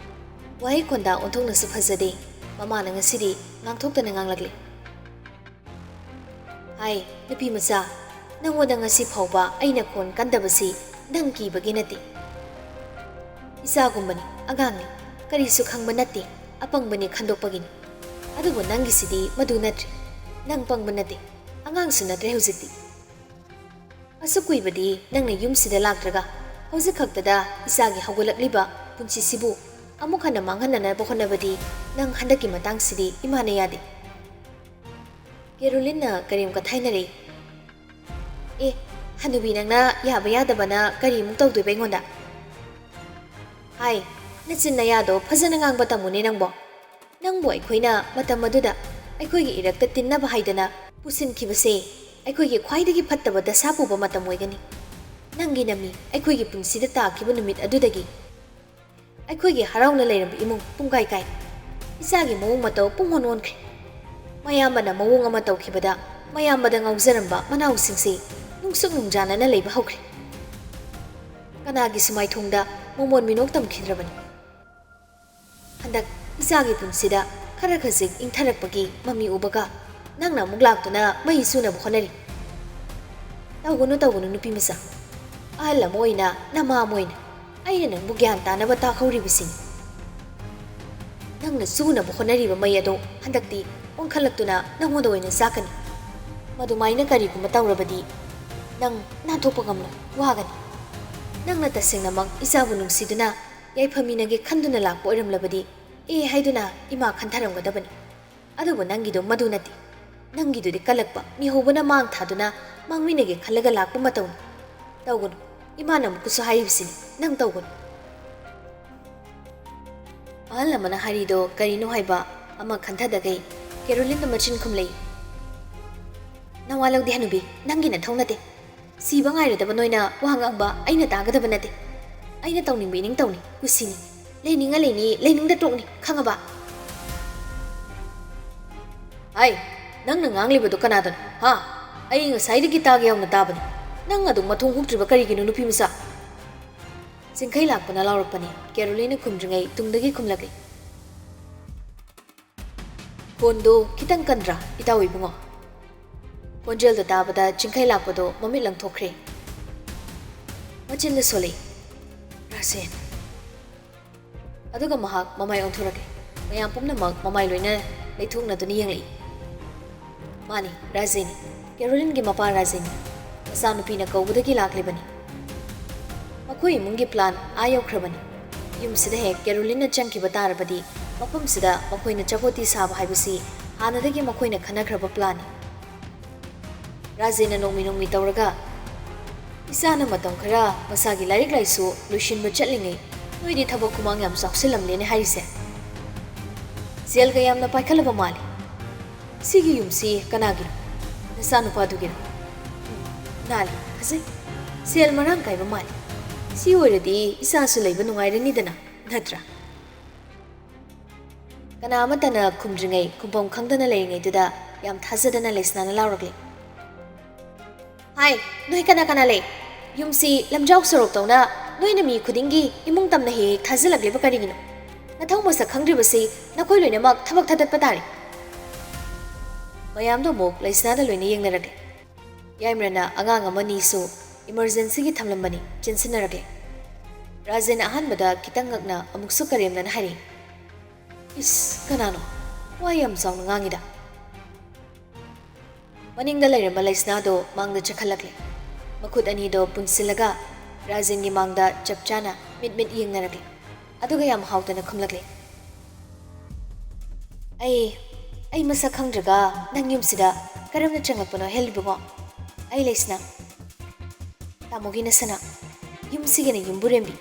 ꯋꯥꯍꯩ ꯈꯣꯟꯗ ꯑꯣꯟꯊꯣꯛꯅꯁꯨ ꯐꯖꯗꯦ꯫ ꯃꯃꯥꯅ ꯉꯁꯤꯗꯤ ꯉꯥꯡꯊꯣꯛꯇꯅ ꯉꯥꯡꯂꯛꯂꯦ꯫ "ꯍꯥꯏ, ꯅꯨꯄꯤ ꯃꯆꯥ, ꯅꯪꯉꯣꯟꯗ ꯉꯁꯤ ꯐꯥꯎꯕ ꯑꯩꯅ ꯈꯣꯟ ꯀꯟꯗꯕꯁꯤ ꯅꯪ ꯀꯤꯕꯒꯤ ꯅꯠꯇꯦ꯫ ꯏꯆꯥꯒꯨꯝꯕꯅꯤ, ꯑꯉꯥꯡꯅꯤ, ꯀꯔꯤꯁꯨ ꯈꯪꯕ ꯅꯠꯇꯦ, ꯑꯄꯪꯕꯅꯤ ꯈꯟꯗꯣꯛꯄꯒꯤꯅꯤ꯫ ꯑꯗꯨꯕꯨ ꯅꯪꯒꯤꯁꯤꯗꯤ ꯃꯗꯨ ꯅꯠꯇ꯭ꯔꯦ꯫ ꯅꯪ ꯄꯪꯕ ꯅꯠꯇꯦ, ꯑꯉꯥꯡꯁꯨ ꯅꯠꯇ꯭ꯔꯦ ꯍꯧꯖꯤꯛꯇꯤ꯫ ꯑꯁꯨꯛ ꯀꯨꯏꯕꯗꯤ ꯅꯪꯅ ꯌꯨꯝꯁꯤꯗ ꯂꯥꯛꯇ꯭ꯔꯒ ꯍꯧꯖꯤꯛ ꯈꯛꯇꯗ ꯏꯆꯥꯒꯤ ꯍꯧꯒꯠꯂꯛꯂꯤꯕ ꯄꯨꯟꯁꯤꯁꯤꯕꯨ ꯑꯃꯨꯛ ꯍꯟꯅ ꯃꯥꯡꯍꯟꯅꯅꯕ ꯍꯣꯠꯅꯕꯗꯤ ꯅꯪ ꯍꯟꯗꯛꯀꯤ ꯃꯇꯥꯡꯁꯤꯗꯤ ꯏꯃꯥꯅ ꯌꯥꯗꯦ꯫ ꯀꯦꯔꯣꯂꯤꯟꯅ ꯀꯔꯦꯝ ꯀꯊꯥꯏꯅꯔꯦ꯫ ꯑꯦ, ꯍꯅꯨꯕꯤ, ꯅꯪꯅ ꯌꯥꯕ ꯌꯥꯗꯕꯅ ꯀꯔꯤꯃꯨꯛ ꯇꯧꯗꯣꯏꯕ ꯑꯩꯉꯣꯟꯗ? ꯍꯥꯏ, ꯅꯆꯤꯟ ꯅꯌꯥꯗꯣ ꯐꯖꯅ ꯉꯥꯡꯕ ꯇꯝꯃꯨꯅꯦ ꯅꯪꯕꯣ꯫ ꯅꯪꯕꯨ ꯑꯩꯈꯣꯏꯅ ꯃꯇꯝ ꯑꯗꯨꯗ ꯑꯩꯈꯣꯏꯒꯤ ꯏꯔꯛꯇ ꯇꯤꯟꯅꯕ ꯍꯥꯏꯗꯅ ꯄꯨꯁꯤꯟꯈꯤꯕꯁꯦ ꯑꯩꯈꯣꯏꯒꯤ ꯈ꯭ꯋꯥꯏꯗꯒꯤ ꯐꯠꯇꯕ ꯗꯁꯥ ꯄꯨꯕ ꯃꯇꯝ ꯑꯣꯏꯒꯅꯤ꯫ ꯅꯪꯒꯤ ꯅꯃꯤ ꯑꯩꯈꯣꯏꯒꯤ ꯄꯨꯟꯁꯤꯗ ꯇꯥꯈꯤꯕ ꯅꯨꯃꯤꯠ ꯑꯗꯨꯗꯒꯤ ꯑꯩꯈꯣꯏꯒꯤ ꯍꯔꯥꯎꯅ ꯂꯩꯔꯝꯕ ꯏꯃꯨꯡ ꯄꯨꯡꯀꯥꯏ ꯀꯥꯏ꯫ ꯏꯆꯥꯒꯤ ꯃꯑꯣꯡ ꯃꯇꯧ ꯄꯨꯡꯑꯣꯟ ꯑꯣꯟꯈ꯭ꯔꯦ꯫ ꯃꯌꯥꯝꯕꯅ ꯃꯑꯣꯡ ꯑꯃ ꯇꯧꯈꯤꯕꯗ ꯃꯌꯥꯝꯕꯗ ꯉꯥꯎꯖꯔꯝꯕ ꯃꯅꯥꯎꯁꯤꯡꯁꯤ ꯅꯨꯡꯁꯨꯛ ꯅꯨꯡꯖꯥꯅꯅ ꯂꯩꯕ ꯍꯧꯈ꯭ꯔꯦ꯫ ꯀꯅꯥꯒꯤꯁꯨ ꯃꯥꯏꯊꯣꯡꯗ ꯃꯣꯃꯣꯟ ꯃꯤꯅꯣꯛ ꯇꯝꯈꯤꯗ꯭ꯔꯕꯅꯤ꯫ ꯍꯟꯗꯛ ꯏꯆꯥꯒꯤ ꯄꯨꯟꯁꯤꯗ ꯈꯔ ꯈꯖꯤꯛ ꯏꯪꯊꯔꯛꯄꯒꯤ ꯃꯃꯤ ꯎꯕꯒ ꯅꯪꯅ ꯑꯃꯨꯛ ꯂꯥꯛꯇꯨꯅ ꯃꯩ ꯆꯨꯅꯕ ꯍꯣꯠꯅꯔꯤ꯫ "ꯇꯧꯒꯅꯨ, ꯇꯧꯒꯅꯨ, ꯅꯨꯄꯤ ꯃꯆꯥ꯫ ꯑꯍꯜ ꯑꯃ ꯑꯣꯏꯅ, ꯅꯃꯥ ꯑꯃ ꯑꯣꯏꯅ ꯑꯩꯅ ꯅꯪꯕꯨ ꯒ꯭ꯌꯥꯟ ꯇꯥꯅꯕ ꯇꯥꯛꯍꯧꯔꯤꯕꯁꯤꯅꯤ꯫ ꯅꯪꯅ ꯆꯨꯅꯕ ꯍꯣꯠꯅꯔꯤꯕ ꯃꯩ ꯑꯗꯣ ꯍꯟꯗꯛꯇꯤ ꯑꯣꯟꯈꯠꯂꯛꯇꯨꯅ ꯅꯪꯉꯣꯟꯗ ꯑꯣꯏꯅ ꯆꯥꯛꯀꯅꯤ꯫ ꯃꯗꯨꯃꯥꯏꯅ ꯀꯔꯤꯒꯨꯝꯕ ꯇꯧꯔꯕꯗꯤ ꯅꯪ ꯅꯥꯟꯊꯣꯛꯄ ꯉꯝꯂꯣꯏ, ꯋꯥꯒꯅꯤ꯫ ꯅꯪꯅ ꯇꯁꯦꯡꯅꯃꯛ ꯏꯆꯥꯕꯨ ꯅꯨꯡꯁꯤꯗꯨꯅ ꯌꯥꯏꯐꯃꯤꯟꯅꯒꯦ ꯈꯟꯗꯨꯅ ꯂꯥꯛꯄ ꯑꯣꯏꯔꯝꯂꯕꯗꯤ ꯑꯦ ꯍꯥꯏꯗꯨꯅ ꯏꯃꯥ ꯈꯟꯊꯔꯝꯒꯗꯕꯅꯤ꯫ ꯑꯗꯨꯕꯨ ꯅꯪꯒꯤꯗꯣ ꯃꯗꯨ ꯅꯠꯇꯦ꯫ ꯅꯪꯒꯤꯗꯨꯗꯤ ꯀꯜꯂꯛꯄ, ꯃꯤꯍꯧꯕꯅ ꯃꯥꯡ ꯊꯥꯗꯨꯅ ꯃꯥꯡꯃꯤꯟꯅꯒꯦ ꯈꯜꯂꯒ ꯂꯥꯛꯄ ꯃꯇꯧꯅꯤ꯫ ꯇꯧꯒꯅꯨ꯫ ꯏꯃꯥꯅ ꯑꯃꯨꯛꯀꯁꯨ ꯍꯥꯏꯔꯤꯕꯁꯤꯅꯤ, ꯅꯪ ꯇꯧꯒꯅꯨ꯫" ꯑꯍꯜ ꯑꯃꯅ ꯍꯥꯏꯔꯤꯗꯣ ꯀꯔꯤꯅꯣ ꯍꯥꯏꯕ ꯑꯃ ꯈꯟꯊꯗꯈꯩ ꯀꯦꯔꯣꯂꯤꯟꯗ ꯃꯆꯤꯟ ꯈꯨꯝꯂꯛꯏ꯫ "ꯅꯋꯥ ꯂꯧꯗꯦ ꯍꯅꯨꯕꯤ, ꯅꯪꯒꯤ ꯅꯊꯧ ꯅꯠꯇꯦ꯫ ꯁꯤꯕ ꯉꯥꯏꯔꯗꯕ ꯅꯣꯏꯅ ꯋꯥ ꯉꯥꯡꯕ ꯑꯩꯅ ꯇꯥꯒꯗꯕ ꯅꯠꯇꯦ꯫ ꯑꯩꯅ ꯇꯧꯅꯤꯡꯕ ꯏꯅꯤꯡ ꯇꯧꯅꯤ, ꯀꯨꯁꯤꯅꯤ꯫ ꯂꯩꯅꯤꯡꯉ ꯂꯩꯅꯤ, ꯂꯩꯅꯤꯡꯗ ꯇꯣꯛꯅꯤ, ꯈꯪꯉꯕ?" "ꯍꯥꯏ, ꯅꯪꯅ ꯉꯥꯡꯂꯤꯕꯗꯨ ꯀꯅꯥꯗꯅꯣ? ꯍꯥ? ꯑꯩ ꯉꯁꯥꯏꯗꯒꯤ ꯇꯥꯒꯦ ꯌꯥꯎꯅ ꯇꯥꯕꯅꯤ꯫ ꯅꯪ ꯑꯗꯨꯝ ꯃꯊꯣꯡ ꯍꯨꯛꯇ꯭ꯔꯤꯕ ꯀꯔꯤꯒꯤꯅꯣ, ꯅꯨꯄꯤ ꯃꯆꯥ?" ꯆꯤꯡꯈꯩ ꯂꯥꯛꯄꯅ ꯂꯥꯎꯔꯛꯄꯅꯤ꯫ ꯀꯦꯔꯣꯂꯤꯟꯅ ꯈꯨꯝꯗ꯭ꯔꯤꯉꯩ ꯇꯨꯡꯗꯒꯤ ꯈꯨꯝꯂꯛꯂꯤ꯫ "ꯈꯣꯟꯗꯣ ꯈꯤꯇꯪ ꯀꯟꯗ꯭ꯔꯥ, ꯏꯇꯥꯎ ꯏꯕꯨꯡꯉꯣ?" ꯈꯣꯟꯖꯦꯜꯗꯣ ꯇꯥꯕꯗ ꯆꯤꯡꯈꯩ ꯂꯥꯛꯄꯗꯣ ꯃꯃꯤꯠ ꯂꯪꯊꯣꯛꯈ꯭ꯔꯦ꯫ ꯃꯆꯤꯟꯗ ꯁꯣꯜꯂꯛꯏ, "ꯔꯥꯖꯦꯟ꯫" ꯑꯗꯨꯒ ꯃꯍꯥꯛ ꯃꯃꯥꯏ ꯑꯣꯟꯊꯣꯔꯛꯂꯦ꯫ ꯃꯌꯥꯝ ꯄꯨꯝꯅꯃꯛ ꯃꯃꯥꯏ ꯂꯣꯏꯅ ꯂꯩꯊꯣꯛꯅꯗꯨꯅ ꯌꯦꯡꯂꯛꯏ꯫ ꯃꯥꯅꯤ, ꯔꯥꯖꯦꯟꯅꯤ꯫ ꯀꯦꯔꯣꯂꯤꯟꯒꯤ ꯃꯄꯥ ꯔꯥꯖꯦꯟꯅꯤ꯫ ꯃꯆꯥꯅꯨꯄꯤꯅ ꯀꯧꯕꯗꯒꯤ ꯂꯥꯛꯂꯤꯕꯅꯤ꯫ ꯃꯈꯣꯏ ꯏꯃꯨꯡꯒꯤ ꯄ꯭ꯂꯥꯟ ꯑꯥ ꯌꯧꯈ꯭ꯔꯕꯅꯤ꯫ ꯌꯨꯝꯁꯤꯗ ꯍꯦꯛ ꯀꯦꯔꯣꯂꯤꯟꯅ ꯆꯪꯈꯤꯕ ꯇꯥꯔꯕꯗꯤ ꯃꯐꯝꯁꯤꯗ ꯃꯈꯣꯏꯅ ꯆꯄꯣꯇꯤ ꯁꯥꯕ ꯍꯥꯏꯕꯁꯤ ꯍꯥꯟꯅꯗꯒꯤ ꯃꯈꯣꯏꯅ ꯈꯟꯅꯈ꯭ꯔꯕ ꯄ꯭ꯂꯥꯟꯅꯤ꯫ ꯔꯥꯖꯦꯟꯅ ꯅꯣꯡꯃꯤ ꯅꯣꯡꯃꯤ ꯇꯧꯔꯒ, "ꯏꯆꯥꯅ ꯃꯇꯝ ꯈꯔ ꯃꯁꯥꯒꯤ ꯂꯥꯏꯔꯤꯛ ꯂꯥꯏꯁꯨ ꯂꯣꯏꯁꯤꯟꯕ ꯆꯠꯂꯤꯉꯩ ꯅꯣꯏꯗꯤ ꯊꯕꯛ ꯈꯨꯃꯥꯡ ꯌꯥꯝ ꯆꯥꯎꯁꯤꯜꯂꯝꯂꯦꯅꯦ ꯍꯥꯏꯔꯤꯁꯦ꯫ ꯁꯦꯜꯒ ꯌꯥꯝꯅ ꯄꯥꯏꯈꯠꯂꯕ ꯃꯥꯜꯂꯤ꯫ ꯁꯤꯒꯤ ꯌꯨꯝꯁꯤ ꯀꯅꯥꯒꯤꯅꯣ? ꯅꯆꯥꯅꯨꯄꯥꯗꯨꯒꯤꯔꯣ? ꯎꯝ, ꯅꯥꯜꯂꯤ, ꯐꯖꯩ꯫ ꯁꯦꯜ ꯃꯔꯥꯡ ꯀꯥꯏꯕ ꯃꯥꯜꯂꯤ꯫ ꯁꯤ ꯑꯣꯏꯔꯗꯤ ꯏꯆꯥꯁꯨ ꯂꯩꯕ ꯅꯨꯡꯉꯥꯏꯔꯅꯤꯗꯅ, ꯅꯠꯇ꯭ꯔꯥ?" ꯀꯅꯥ ꯑꯃꯠꯇꯅ ꯈꯨꯝꯗ꯭ꯔꯤꯉꯩ ꯈꯨꯝꯐꯝ ꯈꯪꯗꯅ ꯂꯩꯔꯤꯉꯩꯗꯨꯗ ꯌꯥꯝ ꯊꯥꯖꯗꯅ ꯂꯩꯁꯅꯥꯅ ꯂꯥꯎꯔꯛꯂꯦ꯫ "ꯍꯥꯏ, ꯅꯣꯏ ꯀꯅꯥ ꯀꯅꯥ ꯂꯩ? ꯌꯨꯝꯁꯤ ꯂꯝꯖꯥꯎ ꯁꯣꯔꯣꯛꯇꯧꯅ ꯅꯣꯏꯅ ꯃꯤ ꯈꯨꯗꯤꯡꯒꯤ ꯏꯃꯨꯡ ꯇꯝꯅ ꯍꯦꯛ ꯍꯦꯛ ꯊꯥꯖꯤꯜꯂꯛꯂꯤꯕ ꯀꯔꯤꯒꯤꯅꯣ? ꯅꯊꯧ ꯃꯁꯛ ꯈꯪꯗ꯭ꯔꯤꯕꯁꯤ ꯅꯈꯣꯏ ꯂꯣꯏꯅꯃꯛ ꯊꯕꯛ ꯊꯥꯗꯠꯄ ꯇꯥꯔꯦ꯫" ꯃꯌꯥꯝꯗꯣ ꯑꯃꯨꯛ ꯂꯩꯁꯅꯥꯗ ꯂꯣꯏꯅ ꯌꯦꯡꯅꯔꯛꯂꯦ꯫ ꯌꯥꯏꯃꯔꯅ ꯑꯉꯥꯡ ꯑꯃꯅꯤꯁꯨ ꯏꯃꯔꯖꯦꯟꯁꯤꯒꯤ ꯊꯝꯂꯝꯕꯅꯤ, ꯆꯦꯟꯁꯤꯟꯅꯔꯛꯂꯦ꯫ ꯔꯥꯖꯦꯟꯅ ꯑꯍꯥꯟꯕꯗ ꯈꯤꯇꯪ ꯉꯛꯅ ꯑꯃꯨꯛꯁꯨ ꯀꯔꯦꯝꯅꯅ ꯍꯥꯏꯔꯛꯏ, "ꯏꯁ, ꯀꯅꯥꯅꯣ? ꯋꯥ ꯌꯥꯝ ꯆꯥꯎꯅ ꯉꯥꯡꯉꯤꯗ!" ꯃꯅꯤꯡꯗ ꯂꯩꯔꯝꯕ ꯂꯩꯁꯅꯥꯗꯣ ꯃꯥꯡꯗ ꯆꯠꯈꯠꯂꯛꯂꯦ꯫ ꯃꯈꯨꯠ ꯑꯅꯤꯗꯣ ꯄꯨꯟꯁꯤꯜꯂꯒ ꯔꯥꯖꯦꯟꯒꯤ ꯃꯥꯡꯗ ꯆꯞ ꯆꯥꯅ ꯃꯤꯠ ꯃꯤꯠ ꯌꯦꯡꯅꯔꯛꯂꯦ꯫ ꯑꯗꯨꯒ ꯌꯥꯝ ꯍꯥꯎꯇꯅ ꯈꯨꯝꯂꯛꯂꯦ, "ꯑꯩ, ꯑꯩ ꯃꯁꯛ ꯈꯪꯗ꯭ꯔꯒ ꯅꯪ ꯌꯨꯝꯁꯤꯗ ꯀꯔꯝꯅ ꯆꯪꯂꯛꯄꯅꯣ ꯍꯦꯜꯂꯤꯕꯉꯣ? ꯑꯩ ꯂꯩꯁꯅꯥ, ꯇꯥꯃꯣꯒꯤ ꯅꯁꯅꯥ, ꯌꯨꯝꯁꯤꯒꯤꯅ ꯌꯨꯝꯕꯨꯔꯦꯝꯕꯤ,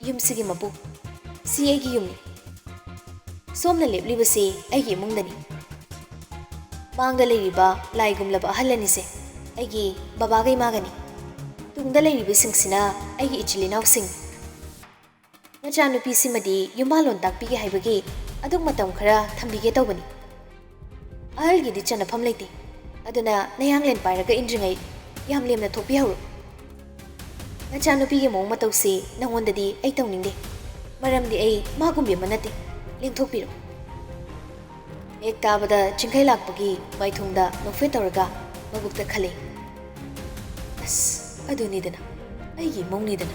ꯌꯨꯝꯁꯤꯒꯤ ꯃꯄꯨ꯫ ꯁꯤ ꯑꯩꯒꯤ ꯌꯨꯝꯅꯤ꯫ ꯁꯣꯝꯅ ꯂꯦꯞꯂꯤꯕꯁꯤ ꯑꯩꯒꯤ ꯏꯃꯨꯡꯗꯅꯤ꯫ ꯃꯥꯡꯗ ꯂꯩꯔꯤꯕ ꯂꯥꯏꯒꯨꯝꯂꯕ ꯑꯍꯜ ꯑꯅꯤꯁꯦ ꯑꯩꯒꯤ ꯕꯕꯥꯒ ꯏꯃꯥꯒꯅꯤ꯫ ꯇꯨꯡꯗ ꯂꯩꯔꯤꯕꯁꯤꯡꯁꯤꯅ ꯑꯩꯒꯤ ꯏꯆꯤꯜ ꯏꯅꯥꯎꯁꯤꯡ꯫ ꯅꯆꯥꯅꯨꯄꯤꯁꯤꯃꯗꯤ ꯌꯨꯝꯕꯥꯜꯂꯣꯟ ꯇꯥꯛꯄꯤꯒꯦ ꯍꯥꯏꯕꯒꯤ ꯑꯗꯨꯛ ꯃꯇꯝ ꯈꯔ ꯊꯝꯕꯤꯒꯦ ꯇꯧꯕꯅꯤ꯫ ꯑꯍꯜꯒꯤꯗꯤ ꯆꯟꯅꯐꯝ ꯂꯩꯇꯦ꯫ ꯑꯗꯨꯅ ꯅꯌꯥꯡꯂꯦꯟ ꯄꯥꯏꯔꯒ ꯏꯟꯗ꯭ꯔꯤꯉꯩ ꯌꯥꯝ ꯂꯦꯝꯅ ꯊꯣꯛꯄꯤꯍꯧꯔꯣ꯫ ꯅꯆꯥꯅꯨꯄꯤꯒꯤ ꯃꯑꯣꯡ ꯃꯇꯧꯁꯤ ꯅꯉꯣꯟꯗꯗꯤ ꯑꯩ ꯇꯧꯅꯤꯡꯗꯦ꯫ ꯃꯔꯝꯗꯤ ꯑꯩ ꯃꯥꯒꯨꯝꯕꯤ ꯑꯃ ꯅꯠꯇꯦ꯫ ꯂꯦꯡꯊꯣꯛꯄꯤꯔꯣ꯫" ꯍꯦꯛ ꯇꯥꯕꯗ ꯆꯤꯡꯈꯩ ꯂꯥꯛꯄꯒꯤ ꯃꯥꯏꯊꯣꯡꯗ ꯅꯣꯛꯐꯦꯠ ꯇꯧꯔꯒ ꯃꯕꯨꯛꯇ ꯈꯜꯂꯤ, "ꯑꯁ, ꯑꯗꯨꯅꯤꯗꯅ, ꯑꯩꯒꯤ ꯏꯃꯧꯅꯤꯗꯅ꯫